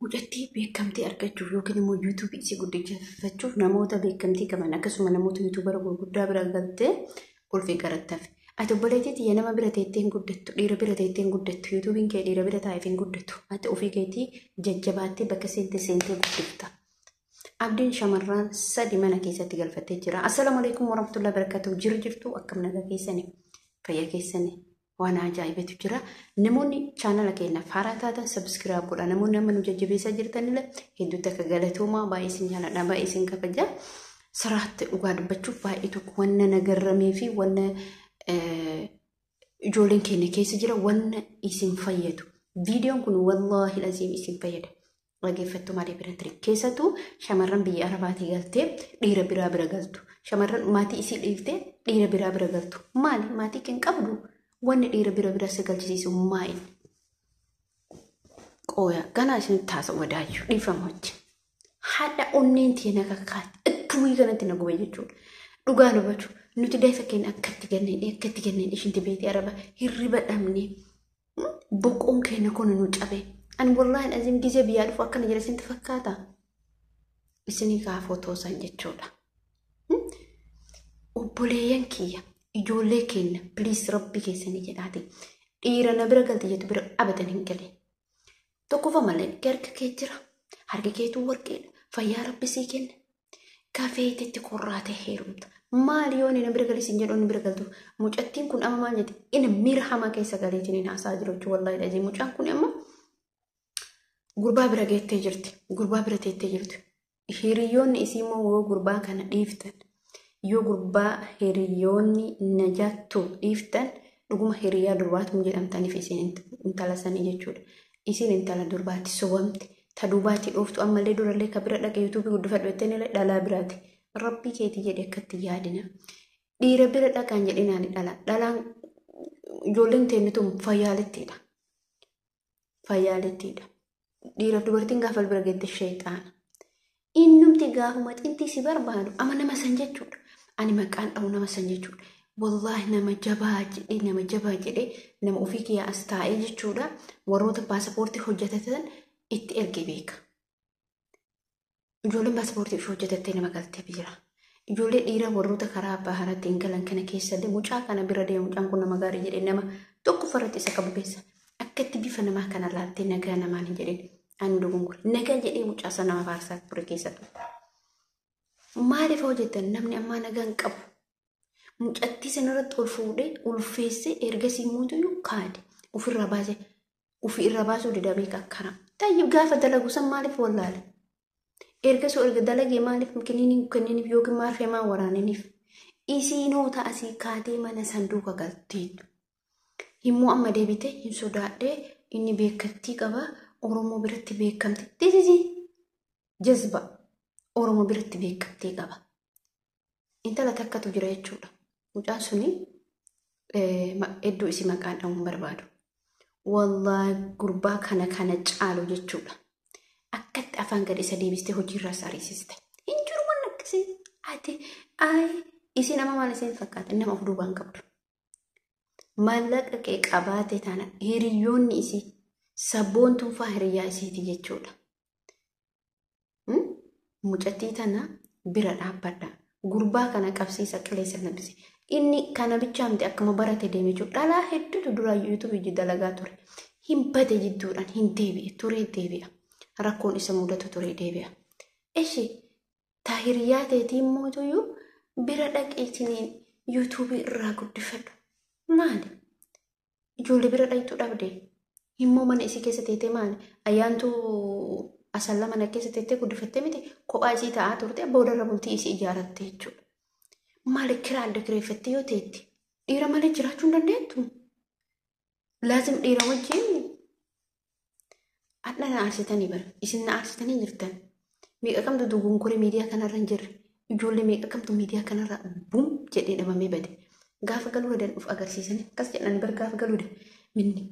Mucattii beekamtii argachuuf yookiin immoo yuutuubii isii guddifachuuf namoota beekamtii qaban akkasuma namoota yuutuubara gurguddaa bira galtee ulfii garattafe. Ati obboleettii tiyya nama bira teettee hin guddattu, dhiira bira teettee hin guddattu, yuutuubiin kee dhiira bira taa'eef hin guddattu. Ati ofii keetii jajjabaattee bakka seente seentee guddifta. Abdiin shamarran 3 mana keessatti galfattee jira. Assalaamu alaikum warahmatullahi wabarakatuh. Jiru jirtu akkam nagaa keessanii fayyaa keessanii waan ajaa'ibatu jira. Namoonni chaanala keenyaaf haaraa taatan sabskiraayib godha. Namoonni amma nu jajjabeessaa jirtanillee hedduutti akka galatoomaa baay'ee isin jaaladha baay'ee isin kabaja. Siraatti dhugaa dubbachuuf baay'ee tokko wanna nagarramee fi wanna ijoolleen keenya keessa jira wanna isin fayyadu. Viidiyoon kun wallaahi laziim isin fayyada. Dhaggeeffattu malee bira ture. Keessattuu shamarran biyya Arabaatii galtee dhiira biraa bira galtu. Shamarran maatii isii dhiiftee dhiira biraa bira galtu. Maali maatii kan qabdu wanni dhiira bira bira si galchisiisu maali? Qooya ganaa isin taasa wadaayyu dhiifama hojii. Haadha onneen tiyya na kakkaatti ittuwii kanatti na gube jechuudha. Dhugaa dubbachuu nuti daa'ifa keenya akkatti ganneen akkatti ganneen ishinti beetii araba hirriba dhabnee boqoon keenya kun nu cabe. Ani wallaahi aziim gizee biyyaa dhufu akkana jira isinti fakkaata. Isinii kaafoo toosan jechuudha. Obboleeyyan kiyya ijoollee keenya piliis rabbi keessanii jedhaati. Dhiira na bira galte jettu bira abadan hin galee. Tokkoffaa malee harka kee jira. Harki keetuu warqeedha. Fayyaa rabbi sii kenna. Kafeetitti korraatee heerumta. Maali yoo inni na bira galee siin jedhu inni bira galtu. Mucattiin kun amma maal jetti? Inni miira hamaa keessa galeetiin hin haasaa jiru jechuudha wallaahi dhajii. Mucaan kun amma gurbaa bira geettee jirti. Gurbaa bira teettee jirti. Hiriyoonni isii immoo yoo gurbaa kana dhiiftan yoo gurbaa hiriyoonni najaattu dhiiftan dhuguma hiriyaa durbaatu jedhamtaniif isin intala sanii jechuudha. Isin intala durbaatti sobamte ta duubaatti dhooftu ammallee durallee ka bira dhaqe yuutuubii guddifadhu jettee dhalaa biraati. Rabbii keetii jedhe akkatti yaadina. Dhiira bira dhaqaan jedhinaan dhala. Dhalaan ijoolleen teennitum fayyaalittiidha. Fayyaalittiidha. Dhiiraaf dubartiin gaafa bira geette sheexaana. Innumti gaafuma xintii si barbaadu ama nama san jechuudha. Ani maqaan dha'u nama san jechuudha. Wallaahi nama jabaa jedhee nama jabaa jedhee nama ofii kiyyaa as taa'ee jechuudha. Warroota paasapoortii hojjetatan itti ergee beeka. Ijoolleen paasapoortii ofii hojjetattee nama galtee jira. Ijoollee dhiiraa warroota karaa baharatti hin galan kana keessallee mucaa kana bira deemu mucaan kun nama gaarii jedhee nama tokko farratti isa qabu keessa akkatti bifa namaa kana laaltee nagaa namaan hin jedhin. Ani dogongore nagaa jedhee mucaa sana nama faarsaa ture keessattuu. Maaliif hojjetan namni ammaa nagaa hin qabu? Mucattii sanarratti ol fuudhee ulfeessee ergasii mootuyyuu kaade ofirraa baasee ofirraa baasuu dida beeka akkana. Tayyib gaafa dalagu san maaliif wallaale? Ergasuu erga dalagee maaliif kiniiniin kenniiniif yookiin maarfee maa waraaniniif? Isiinoo ta'asii kaatee mana sanduuqa galteettu. Himmoo amma deebitee hin sodaadhee inni beekamtii qaba. Oromoo biratti beekamtii. Tisisi jazba Oromoo biratti beekamtii qaba. Intala takkatu jira jechuudha. Mucaan suni hedduu isii maqaan dha'uun hin barbaadu. Wallaahi gurbaa kana kana caalu jechuudha. Akkatti afaan gad isa deebistee hojiirraa isa ariisiste. Hin jiru waan akkasii. Ati ayi isiin amma maal isiin fakkaata nama of duubaan qabdu. Maallaqa kee qabaate taana hiriyoonni isii sabboontuun faa hiriyaa isiiti jechuudha. Mucattii tana bira dhaabbadha. Gurbaa kana qabsiisa qilleessa nabise. Inni kana bichaa miti akkuma barate deeme jechuudha. Dhalaa hedduutu duraa yuutuubii dalagaa ture. Hin bade jidduudhaan hin deebi'e turee deebi'a. Rakkoon isa mudatu turee deebi'a. Eshi taa hiriyaa teetii mootuyyuu bira dhaqeetiniin yuutuubii irraa guddifadhu. Maali? Ijoollee bira dhaqxu dhabde. Himmoo mana isii keessa teettee maali? Ayyaantuu asallaa mana keessa teettee guddifattee miti kophaa isii taa'aa turte boodarra bultii isii ijaarratte jechuudha. Maali kiraa adda kireeffattee yoo teetti dhiira malee jiraachuu hin dandeettu? Laazim dhiira wajjin hadha na aarsitanii bara isin na aarsitanii jirtan. Meeqa kamtu dogonkoree miidiyaa kanarra hin jirre ijoollee meeqa kamtu miidiyaa kanarra bum jedhee dhabamee bade. Gaafa galuu dadan of agarsiisanii akkas jedhan bara gaafa galuu dadan minni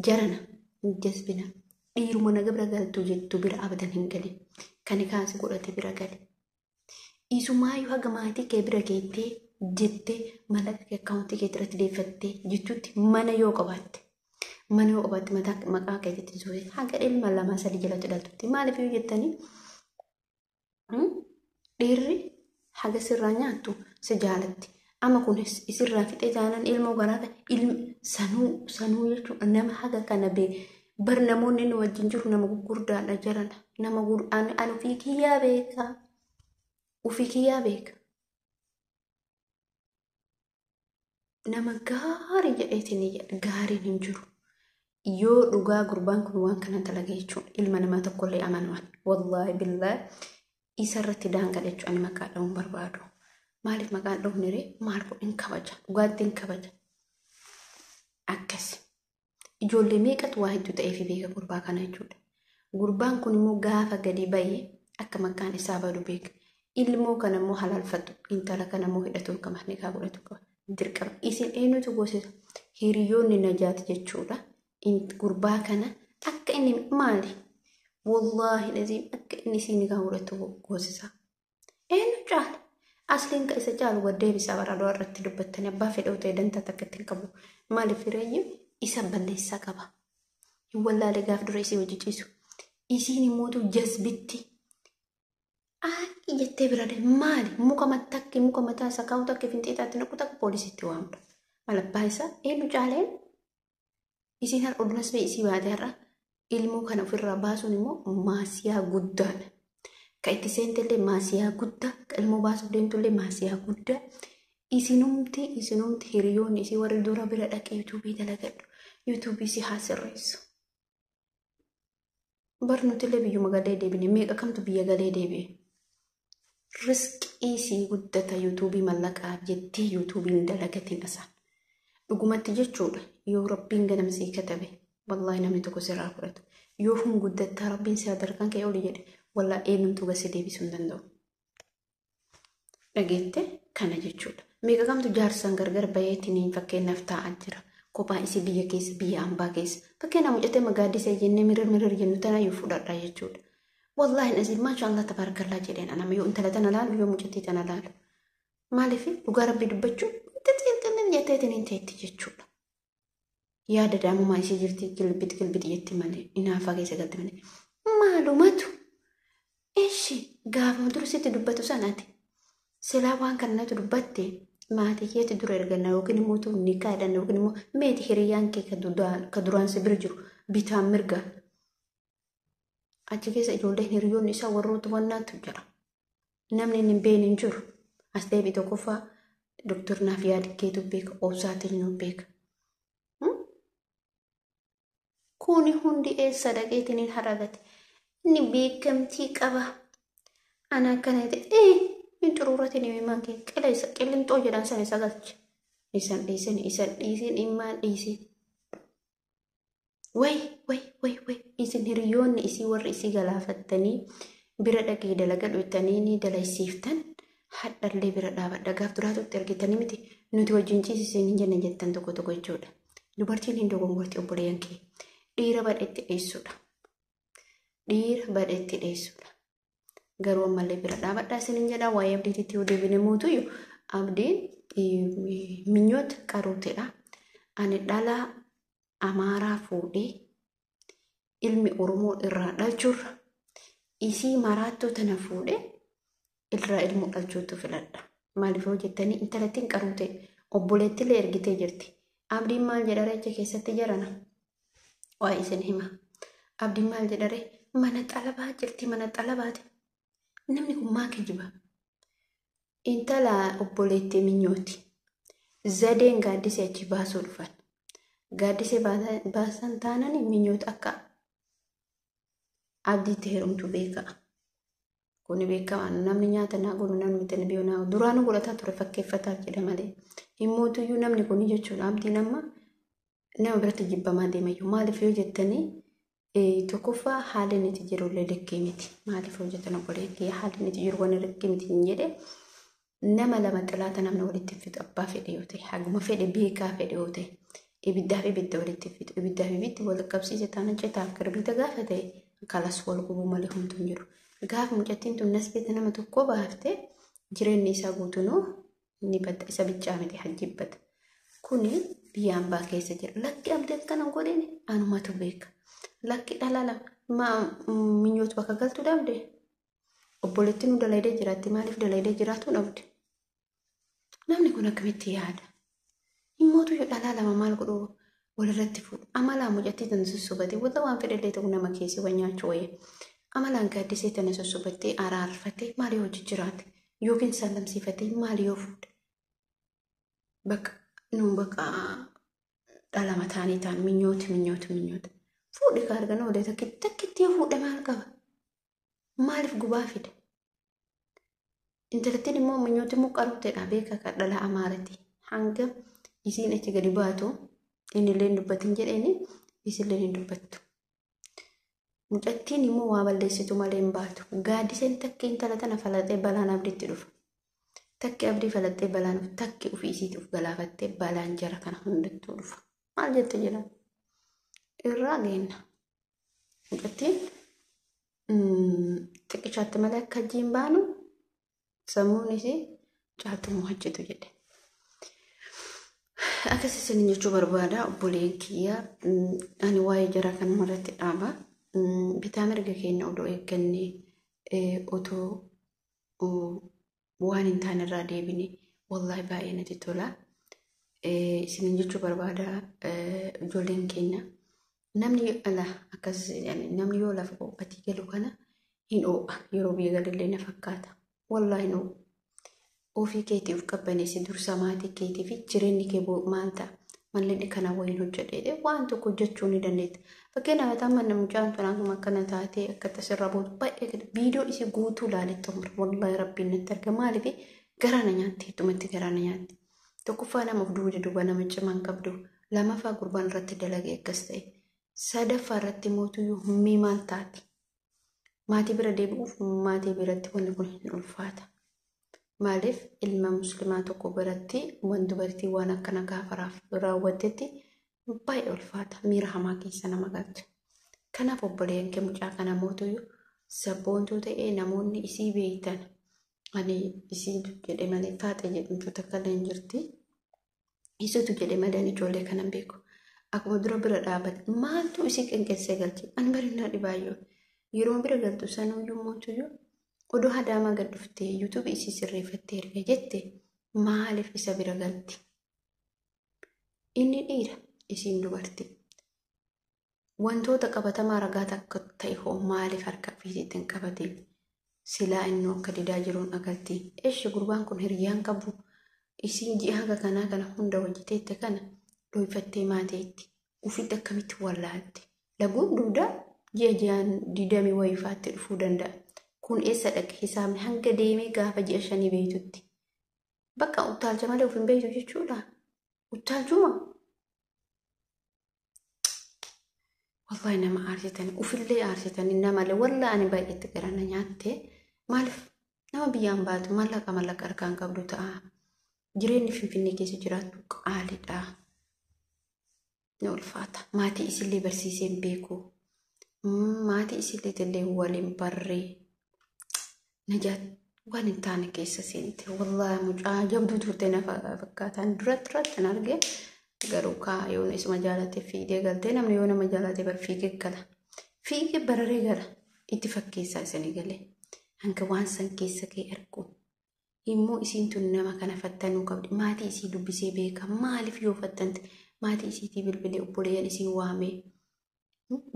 jarana hin jazbina dhiiruma naga bira galtu jettu bira abadan hin galin kan kaasi godhate bira gale. Isumaayyuu haga maatii kee bira geettee jettee mallaqa kee akkaawuntii kee irratti deeffattee jechuutti mana yoo qabaatte Mana yoo qabaatte mataa maqaa keetitti hin soorsiisin. Haga ilma 2 3 jalatti dhaltutti. Maaliif yoo jettanii dhiirri haga sirraa nyaattu si jaalatti. Amma kun isirraa fixee taanaan ilmoo garaa sanuu sanuu jechuudha nama haga kana bee bar namoonni inni wajjin jiru nama gurguddaadha jarana. Nama ani ofii kiyyaa beeka. Ofii kiyyaa beeka. Nama gaarii jedheetiin gaariin hin jiru. Yoo dhugaa gurbaan kun waan kana dalage jechuudha. Ilma namaa tokkollee amanuwan. Wallaahi billaahi isarratti daangaa jechuudha ani maqaa dha'uun barbaadu. Maaliif maqaan dhufne ree? Maal kun hin kabaja. Dhugaatti hin kabaja. Akkas. Ijoollee meeqatu waa hedduu ta'eef beeka gurbaa kana jechuudha. Gurbaan kun immoo gaafa gadi ba'ee akka maqaan isaa badu beeka. Ilmoo kana immoo halalfatu. Intala kana immoo hidhatu qaba. Nikaa godhatu qaba. Dirqama. Isin eenyutu goosisa? Hiriyoonni Najaat jechuudha. Gurbaa kana akka inni maali? Wallaahi laziim akka inni isin nikaa godhatu goosisa. Eenyu caala? Asliin ka isa caalu gad deebisaa bara irratti dubbattanii abbaa fedhoo ta'e dantaa takka ittiin qabu. Maaliif fireeyyu isa balleessaa qaba. Hin wallaalee gaaf dura isii hojii ciisu. Isiin immoo jasbitti. Aaki jettee bira deemu maali? Muka matakki muka mataa isaa kaa'u takka finxiixaatti naqu takka poolisiitti waamudha. Maal abbaa isaa eenyu caaleen? Isiin har'a odunas ba'e isii baate har'a ilmoo kana ofirraa baasuun immoo maasiyaa guddaadha. Ka itti seentellee maasiyaa guddaa, ka ilmoo baasuuf deemtullee maasiyaa guddaa. Isinumti hiriyoonni isii warri dura bira dhaqee yuutuubii dalagadhu. Yuutuubii si haa sirreessu. Bar nutillee biyyuma galee deebine meeqa kamtu biyya galee deebi'e. Riskii sii guddata yuutuubii mallaqaaf jettee yuutuubiin dalagatiin asaan. Dhugumatti jechuudha yoo rabbiin ganamsii katabe wallaahi namni tokko sirraa fudhatu. Yoo hun guddattaa rabbiin si sadarkaan ka'e oli jedhe wallaahi eenyumtuu gasi deebisuu hin danda'u. Dhageette kana jechuudha. Meeqa kamtu jaarsaan gargar baheetiin fakkeenyaaf taa'aa jira. Kophaa isii biyya keessa biyya hambaa keessa. Fakkeenyaaf mucatee magaaddisee jennee mirir mirir jennu tanaayyuu fudhadha jechuudha. Wallaahi asiin maashaallah tabaarakallaa jedheen anama yoo intala tana laalu yoo mucattii tana laalu. Maaliif dhugaa rabbii dubbachuu xixiqqinni jetteetiin hin teetti jechuudha. Yaada daamumaa isii jirti kilbit kilbit jetti malee inaafaa keessa galti malee. Maalumatu eshi gaafa dursitti dubbatu sanaati. Silaa waan kanatu dubbatte maatii keetti dura erganna yookiin immoo nikaa hidhanna yookiin immoo meeti hiriyyaan kee ka duraan si bira jiru bitaan mirgaan. Achi keessa ijoolleen hiriyoonni isaa warroota wannaatu jira. Namni hin beekne hin jiru. As deebii tokkoffaa Doktor Naaf Yaadikeetu beeka, Obsaatiin nu beeka. Kuni hundi eessa dhaqeetiin hin haragate. Inni beekamtii qaba. Ana akkana ta'e hin xuruuratiin himaan kee qilleessa qillinxoo jedhan sana isa galche. Isan dhiisin isan dhiisin immaan dhiisin. Way way way way isin hiriyoonni isii warri isii galaafattanii bira dhaqee dalaga dhuftanii ni dalaysiiftan hadhallee bira dhaabadha gaaf duraatutti argitanii miti nuti wajjin ciisiseen hin jenne jettan tokko tokko jechuudha. Dubartiin hin dogongorti obboleeyyan kee dhiira badhetti dheessuudha. Dhiira badhetti dheessuudha. Garuu ammallee bira dhaabadhaa isiniin jedha waa'ee abdiititti yoo deebine mootuyyuu abdiin minyoota qaruutedha. Ani dhalaa Amaaraa fuudhee ilmi Oromoo irraa dhalchurra isii maraattoo tana fuudhee irraa ilmoo dhalchuutu filadha. Maaliif yoo jettanii intalattiin qaruute obboleettillee ergitee jirti. Abdiin maal jedha achi keessatti jarana? Waa isin hima. Abdiin maal jedha mana xalabaa jirti mana xalabaati. Namni kun maa kijiba? Intala obboleettii minyooti. Zadeen gaaddisee achi baasuu dhufan. Gaaddisee baasan taanaan minyoota akka abdiitti heerumtu beeka. Kuni beekamaa namni nyaata naa godhu namni miti biyyo naa duraanuu godhataa ture fakkeeffataaf jedha malee. Himmootuyyuu namni kun jechuudha abdiin amma nama biratti jibbamaa deemayyuu maaliif yoo jettanii tokkoffaa haalli inni itti jiru illee likkii miti. Maaliif yoo jettan obboleettii haalli inni itti jiru waan likkii miti hin jedhe nama lama xilaata namni walitti fixu abbaa fedhe yoo ta'e haguma fedhe beekaa fedhe yoo ta'e ibiddaa fi ibidda walitti fixu ibiddaa fi ibiddi wal qabsiise taana citaaf kirbiita gaafa ta'e kalas wal gubuu malee homtuu hin jiru. Gaafa mucattiin tun nasbeeta nama tokko baaftee jireenyi isaa guutunuu ni badda isa bichaa miti hajjibbata. Kuni Biyya hambaa keessa jira. Lakki abdii akkana godheen anumatu beeka. Lakki dhala lama minyootu bakka galtuu dhabde. Obboleettiin nu dalaydee jiraatti maaliif dalaydee jiraatu dhabde? Namni kun akkamitti yaada? Himmootu dhalaa lama maal godhu walirratti fuudhu. Amalaan mucattii tana sossobatee wanta waan fedhallee ta'u nama keessi waan nyaachuu wayya. Amalaan gaaddisee tana sossobattee araarfatee maal yoo hojii jiraate yookiin sallamsiifatee maal yoo fuudhe? Bakka nuun bakka dhala mataanii ta'an minyooti minyooti minyooti. Fuudhi ka argan oolee takkitti yoo fuudhe maal qaba? Maaliif gubaa fida? Intalattiin immoo minyooti immoo qaruuteedha beeka kan dhala amaarati. Hanga isiin achi gadi baatu inni illee hin dubbatin jedheeni isillee hin dubbattu. Mucattiin immoo waa balleessitu malee hin baatu. Gaaddiseen takki intala tana falaxee balaan abdiitti dhufa. Takki abdii falaxee balaan dhufa. Takki ofii isiitti of galaafattee balaan jara kana hundattuu dhufa. Maal jette jedha? Irraa geenna. Mucattiin xiqqishaatti malee akka jiin baanu sammuun isii caaltu hojjetu jedhe. Akkas isin jechuu barbaada obboleen kiyya ani waa'ee jara kanuma irratti dhaaba. Bitaa mirga keenya odoo eeggannee otoo waan hin taane irraa deebine wallaahi baay'ee natti tola. Isin jechuu barbaada ijoolleen keenya. Namni ala akkas namni yoo lafa ho'atii galu kana hin ho'a yeroo biyya galillee na fakkaata. Wallaahi hin ho'u. Ofii keetii of qabbaneessi dursa maatii keetii fi jireenyi kee maal ta'a? Malleen kana waliin hojjedhee waan tokko hojjechuu ni dandeetta. Fakkeenyaaf amma mucaan tun akkuma akkana taatee akka tasirra bootu baay'ee viidiyoo isii guutuu ilaalee xumura. Wallaahi rabbiin natti arga maaliif garaa na nyaatti heddumatti garaa na nyaatti. Tokkoffaa nama of duuba duuba nama cimaan qabdu lamaffaa gurbaan irratti dalagee akkas ta'e sadaffaa irratti mootuyyuu hummii maal taati? Maatii bira deebi'uuf maatii biratti wanni kun hin ulfaata. Maaliif ilma musliimaa tokko biratti waan dubartii waan akkana gaafa raawwattetti baay'ee ulfaata miira hamaa keessa nama galcha. Kanaaf obboleeyyan kee mucaa kana mootuyyuu sabboontuu ta'ee namoonni isii beektan ani isii jedhe malee faaxe jedhamtu takka illee hin jirti. Isiitu jedhe malee ani ijoollee kana hin beeku. Akkuma dura bira dhaabate maaltu isii qinqeessee galche ani barinaa dhibaayyoo yeroo bira galtu sanuyyuu mootuyyuu odoo hadaamaa gad dhuftee yuutuubii isii sirreeffattee erga jette maaliif isa bira galti? Inni dhiira isiin dubartii. Wantoota qabatamaa ragaa takka ta'e hoo maaliif harka ofiitiin hin qabatin? Silaa inni akka didaa jiruun agarti. Eshi gurbaan kun hiriyaan qabu isiin ji'a hanga kanaa kana hunda hojjeteette kana dhoyfattee maateetti. Ufitti akkamitti wallaalte? Laguun duudaa ji'a ji'aan didamii wayifaatti dhufuu danda'a. Kun eessa dhaqe hisaabni hanga deemee gaafa ji'a shanii beeytutti. Bakka utaalcha malee of hin beeytu jechuudha. Utaalchuma. Wallaahi nama aarsitanii ofillee aarsitanii namallee wallaahi ani baay'eetti gara na nyaatte maaliif nama biyyaan baatu mallaqa mallaqa harkaan qabdu ta'a. Jireenyi Finfinnee keessa jiraattu qaaliidha. Ni ulfaata. Maatii isillee barsiisee hin beeku. Maatii isillee illee waliin barree. Najaat waan hin taane keessa seente. Wallaahi mucaa jabduu turte na fakkaataan duratti duratti hin arge. Garuu kaa yoon isuma jaalate fiigee galtee namni yoo nama jaalate bar fiigee gala. Fiigee bararee gala. Itti fakkeessaa isanii galee. Hanga waan san keessa kee argu. Immoo isiin tun nama kana fattanuu qabdi. Maatii isii dubbisee beeka. Maaliif yoo fattante maatii isiitii bilbilee obboleeyyan isii waamee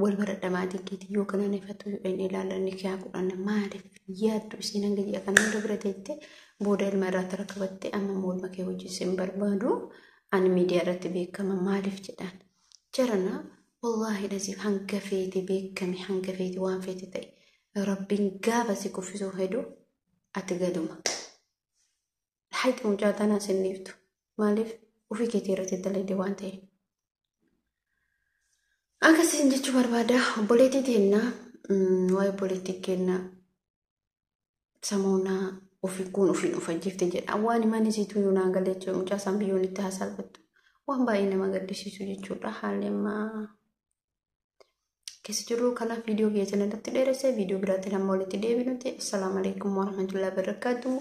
wal baradha maatiin keetii yoo kana nefattu yoo inni ilaalan ni kiyaa kudhan maaliif yaaddu isiin hanga ji'a kana hunda bira teettee booda ilma irraa rakkabattee amma moolma kee hojii hin barbaadu. Ani miidiyaa irratti beekama maaliif jedhaan. Jarana wallaahi laziif hanga feete beekame hanga feete waan feete ta'e rabbiin gaafa si kuffisuu hedu ati gaduma. Hayti mucaa tanaa sin dhiiftu maaliif ofii keetii irratti dalagde waan ta'eef. Akkasiin jechuu barbaada obboleettii teennaa waa'ee obboleettii kennaa samoonaa ofii kun ofiin of ajjeefte jedha. Waan himan isiitu yoo naa galee jechuudha. Mucaa isaan biyyoon itti haasalfattu. Waan baay'ee nama gaddisiisu jechuudha. Haalli ammaa keessa jiru kanaaf viidiyoo kiyya irratti dheeresse viidiyoo biraatti nama walitti deebinuti. Assalaamu alaikum warahmatullahi wabarakatuh.